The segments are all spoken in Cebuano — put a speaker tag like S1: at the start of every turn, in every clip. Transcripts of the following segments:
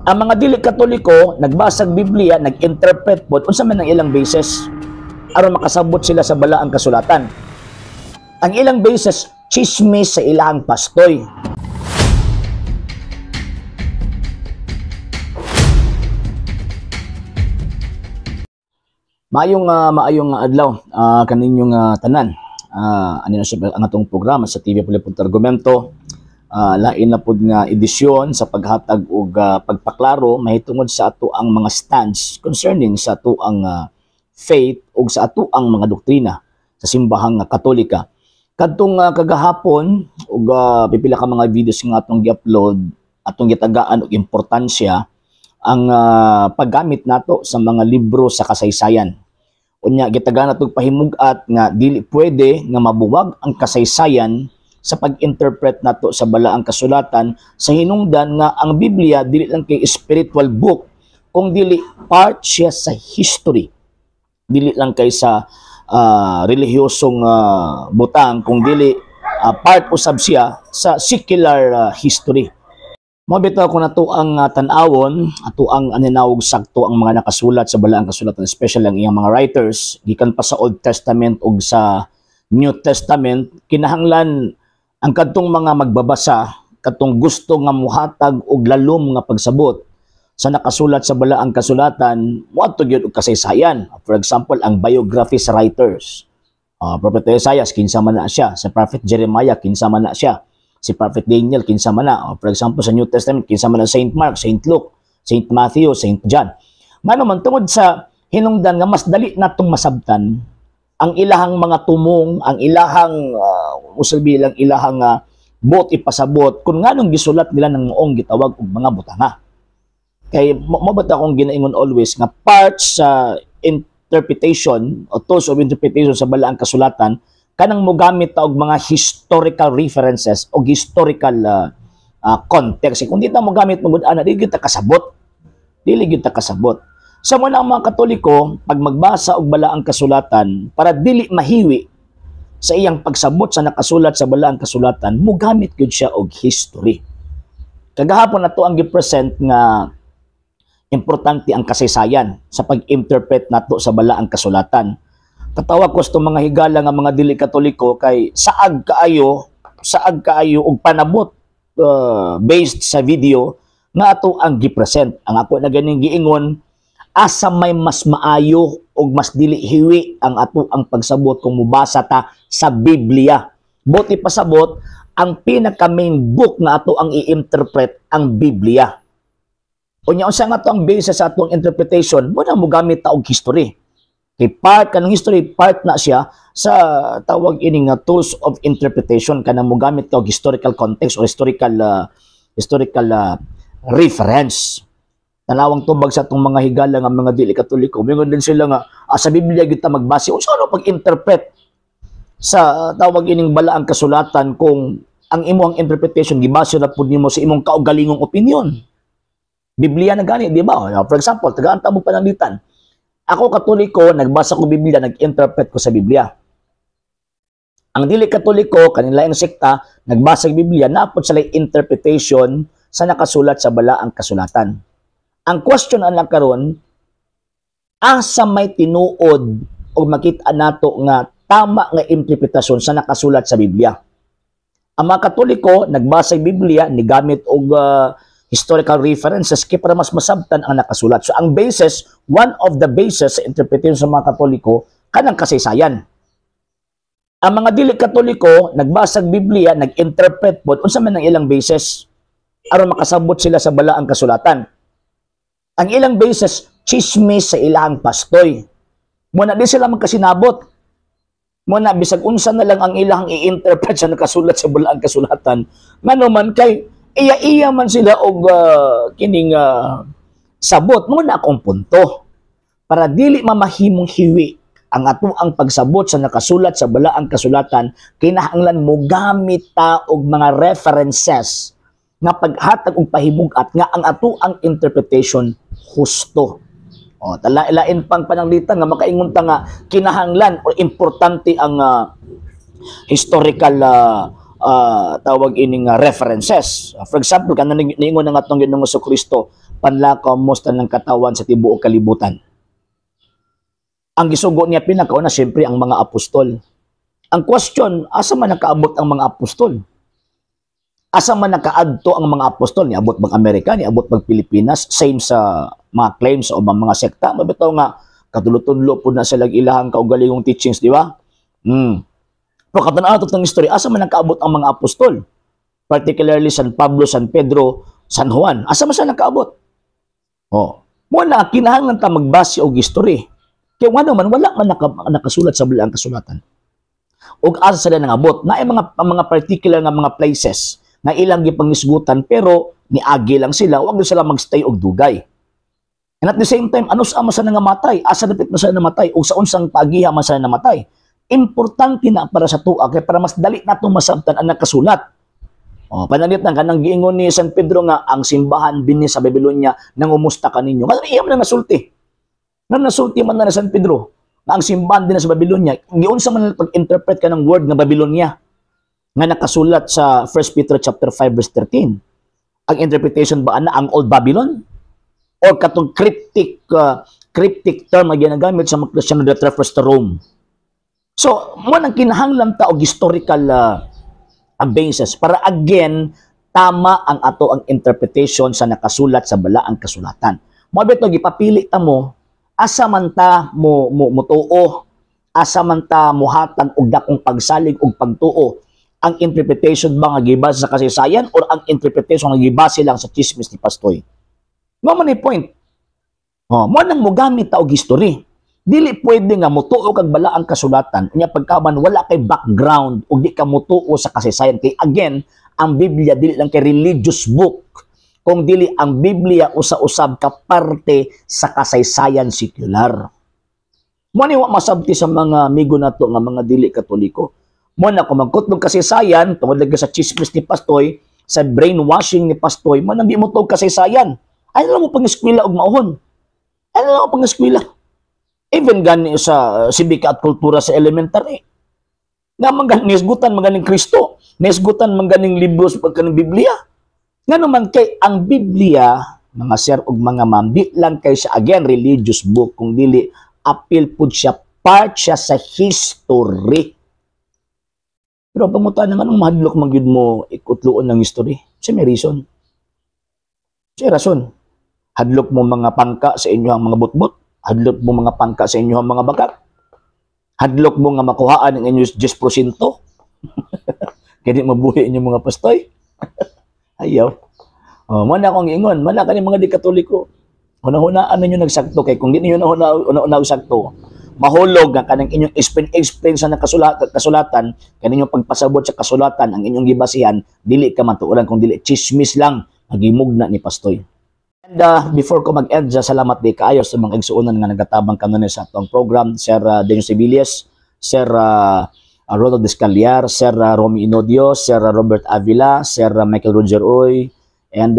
S1: Ang mga dili Katoliko nagbasag Biblia, nag-interpret pod, unsa man ang ilang basis aron makasabot sila sa balaang kasulatan? Ang ilang basis, chismis sa ilang pastoy. Maayong adlaw kaninyong tanan. Ano na siya ang atong programa sa TV Pulipot Argumento. Lain na pud nga edisyon sa paghatag og pagpaklaro mahitungod sa ato ang mga stands concerning sa ato ang faith ug sa ato ang mga doktrina sa simbahang Katolika. Kadtong kagahapon ug pipila ka mga videos nga atong gi-upload, atong gitagaan og importansya ang paggamit nato sa mga libro sa kasaysayan. Unya gitagaan nato pahimug-at nga dili pwede nga mabuwag ang kasaysayan sa pag-interpret nato sa balaang kasulatan sa hinungdan nga ang Biblia dili lang kay spiritual book kung dili part siya sa history. Dili lang kay sa relihiyosong butang kung dili part usab siya sa secular history. Mao bitaw ko nato ang tan-awon, ato ang aninawog sakto ang mga nakasulat sa balaang kasulatan, especially ang iyang mga writers gikan pa sa Old Testament ug sa New Testament. Kinahanglan ang kadtong mga magbabasa, kadtong gusto nga muhatag og lalom nga pagsabot sa nakasulat sa balaang kasulatan, moadto gyud og kasaysayan. For example, ang biography sa writers. Prophet Isaiah, kinsa man na siya. Sa Prophet Jeremiah, kinsa man na siya. Si Prophet Daniel, kinsa man na. For example, sa New Testament, kinsa man na Saint Mark, Saint Luke, Saint Matthew, Saint John. Ngano man, tungod sa hinungdan nga mas dali natong masabtan ang ilahang mga tumong, ang ilahang usul bilang ilahang buot ipasabot kung nganong gisulat nila ng moong gitawag og mga butanga. Kay mo ba akong ginaingon always nga parts sa interpretation o tools of interpretation sa balaang kasulatan kanang mogamit ta og mga historical references o historical context. Kung di ta mogamit magud ana, di gyud ta kasabot. Dili gyud ta kasabot. Sa mga ang mga Katoliko, pag magbasa og balaang kasulatan, para dili mahiwi sa iyang pagsabot sa nakasulat sa balaang kasulatan, mogamit gyud siya og history. Kagahapon nato ang gi-present nga importante ang kasaysayan sa pag-interpret nato sa balaang kasulatan. Katawa ko sa mga higala nga mga dili Katoliko kay saag kaayo og panabot based sa video nga ato ang gi-present. Ang ako na ganing giingon, asa may mas maayo og mas dili hiwi ang ato ang pagsabot kung mubasa ta sa Biblia. Buti pasabot, ang pinaka main book nga ato ang i-interpret ang Biblia. Unya unsa nga ato ang basis sa atong interpretation, mo na mogamit ta og history. Kay part kanang history, part na siya sa tawag ini nga tools of interpretation, kanang mogamit ka og historical context or historical reference. Tanawang tubag sa atong mga higala nga mga dili Katoliko, mingon din sila nga sa Biblia gyud ta magbase. Unsa ano pag-interpret sa tawag ining balaang kasulatan kung ang imong interpretation gibase na pud nimo sa imong kaugalingong opinion? Biblia na gani, di ba? For example, tagaan ta mo pananglitan. Ako Katoliko, nagbasa ko Biblia, nag-interpret ko sa Biblia. Ang dili Katoliko, kanila ang sekta, nagbasa og Biblia, napod sila interpretation sa nakasulat sa balaang kasulatan. Ang question ang karon, asa may tinuod o makita nato nga tama nga interpretasyon sa nakasulat sa Biblia? Ang mga Katoliko, nagbasa og Biblia, nigamit og historical references kay para mas masabtan ang nakasulat. So ang basis, one of the basis sa interpretation sa mga Katoliko, kanang kasaysayan. Ang mga dili Katoliko, nagbasa og Biblia, nag-interpret pod, unsa man ang ilang basis aron makasabot sila sa balaang kasulatan? Ang ilang basis, chismis sa ilang pastoy. Muna di sila magkasinabot. Muna bisag unsa na lang ang ilang i-interpret sa nakasulat sa balaang kasulatan. Ngano man kay iya-iya man sila og kining sabot. Muna akong punto. Para dili mamahimong hiwi ang ato ang pagsabot sa nakasulat sa balaang kasulatan, kinahanglan mo gamit ta og mga references nga paghatag og pahibug-at nga ang ato ang interpretation husto. O, tala-ilain pang pananglitan nga makaingon ta nga kinahanglan o importante ang historical tawag ining references. For example, kanang niingon ng atong Ginoong Kristo, "Panlakaw mo sa tanang katawan sa tibuok kalibutan." Ang gisugo niya pinakauna, siyempre, ang mga apostol. Ang question, asa man nakaabot ang mga apostol? Asa man nakaadto ang mga apostol? Niabot bang Amerika? Niabot bang Pilipinas? Same sa mga claims sa ubang mga sekta. Mabitaw nga, katulot-tudlo po na sila ilahang kaugalingong teachings, di ba? Pero katanaw ng history, asa man nakaabot ang mga apostol? Particularly San Pablo, San Pedro, San Juan. Asa man sila nakaabot? Oh. Mo na kinahanglan ta magbase og history. Kay wala man nakasulat sa balaang kasulatan. Og asa sila nangabot? Naay mga particular nga mga places nga ilang gipangisgutan, pero niagi lang sila, wag sila magstay og dugay. And at the same time, ano sa man sila nangamatay? Asa dapit man sila namatay? O sa unsang pagiha man sila namatay? Importante na para sa tua kay para mas dali natong masabtan ang nakasulat. Oh, panalit nang kanang giingon ni San Pedro nga ang simbahan dinhi sa Babylonia nangumusta kaninyo. Nga iya man na nasulti. Nga nasulti man na ni San Pedro nga ang simbahan dinhi sa Babylonia, giunsa man pag-interpret ka ng word nga Babylonia nga nakasulat sa 1 Peter chapter 5 verse 13? Ang interpretation ba ana ang Old Babylon? Or katong cryptic term nga ginagamit sa mga Kristiyano that refers to Rome? So, mo nang kinahanglan ta og historical basis para again tama ang ato ang interpretation sa nakasulat sa balaang kasulatan. Mo bitaw gipapili ta mo asa man ta mo motuo, asa man ta mohatag og dakong pagsalig og pagtuo, ang interpretation ba nga gibase sa kasaysayan or ang interpretation nga gibase lang sa chismis ni Pastoy. Mo man ni point. Oh, mo nang mogamit ta og history. Dili pwede nga motuo kag balaang kasulatan unya pagkaman wala kay background ug di ka motuo sa kasaysayan, kay again, ang Biblia dili lang kay religious book, kung dili ang Biblia usa-usab ka parte sa kasaysayan secular. Mo ni wa masabti sa mga amigo nato nga mga dili Katoliko. Mo na kung magkutlog kasaysayan tungod lagi sa chismis ni Pastoy, sa brainwashing ni Pastoy, mo nang di mo tuog kasaysayan. Ay lang mo pang-eskwela og mauhon. Ay lang mo pang-eskwela. Even gani sa sibika at kultura sa elementary. Nga man gani nisgutan man ganing Kristo, nisgutan man ganing libro sa pagkaning Biblia. Nga naman kay ang Biblia, mga sir ug mga ma'am, di lang kay siya again religious book, kung dili apil pud siya, part siya sa history. Pero pangutan nga, anong mahadlok man gyud mo ikutluon ng history? Sa may reason. Sa rason. Hadlok mo mga pangka sa inyo ang mga butbut. Hadlok mo mga pangka sa inyo ang mga bakak. Hadlok mo nga makuhaan ang inyong 10%. Kaya di mabuhi inyong mga pastoy. Ayaw. Oh, mana akong ingon, mana kani mga di Katoliko. Hunahunaan ninyo nagsakto kay kung di ninyo nahuna sakto, mahulog ang kanang inyong explain explain sa kasulatan, kaninyong pagpasabot sa kasulatan, ang inyong gibasihan, dili ka matuoran kung dili chismis lang nagimugna ni Pastoy. And before ko mag-end, salamat di kaayo sa mga igsuonan nga nagatabang kanunay sa atong program, Sir Denyo Sibilles, Sir Ronald Descaliar, Sir Romy Inodio, Sir Robert Avila, Sir Michael Roger Uy, and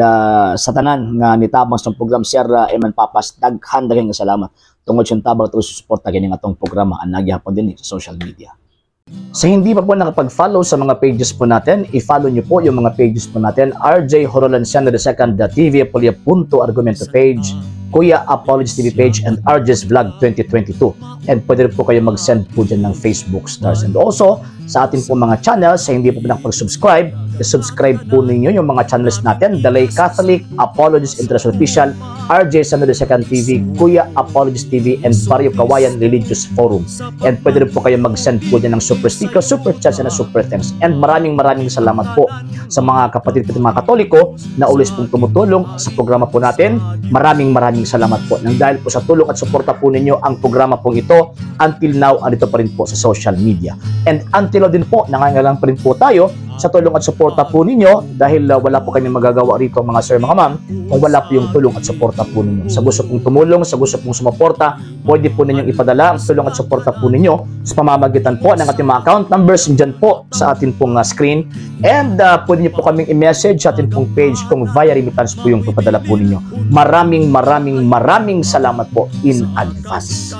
S1: sa tanan nga nitabang sa program, Sir Eman Papas, daghan daghang salamat tungod sa tabang at suporta kini atong programa ang nagyapon din sa social media. Sa hindi pa po nakapag-follow sa mga pages po natin, i-follow nyo po yung mga pages po natin: RJ Horolenciano II TV, Apolia Punto Argumento page, Kuya Apologies TV page, and RJ's Vlog 2022. And pwede rin po kayo mag-send po dyan ng Facebook stars. And also, sa atin po mga channels, sa hindi po nakapag-subscribe, i-subscribe po ninyo yung mga channels natin: The Lay Catholic, Apologies International Official, RJ Samuel II TV, Kuya Apologies TV, and Barrio Kawayan Religious Forum. And pwede rin po kayo mag-send po dyan ng super sticker, super chats, and super thanks. And maraming maraming salamat po sa mga kapatid ko, mga Katoliko na always pong tumutulong sa programa po natin. Maraming maraming salamat po. Nang dahil po sa tulong at suporta po ninyo, ang programa pong ito until now andito pa rin po sa social media. And until now din po, nangangailangan pa rin po tayo sa tulong at suporta po ninyo dahil wala po kami magagawa rito, mga sir, mga ma'am, kung wala po yung tulong at suporta po ninyo. Sa gusto pong tumulong, sa gusto pong sumuporta, pwede po ninyong ipadala ang tulong at suporta po ninyo sa pamamagitan po ng ating mga account numbers dyan po sa atin pong screen. And pwede niyo po kaming i-message sa atin pong page kung via remittance po yung papadala po ninyo. Maraming maraming maraming salamat po in advance.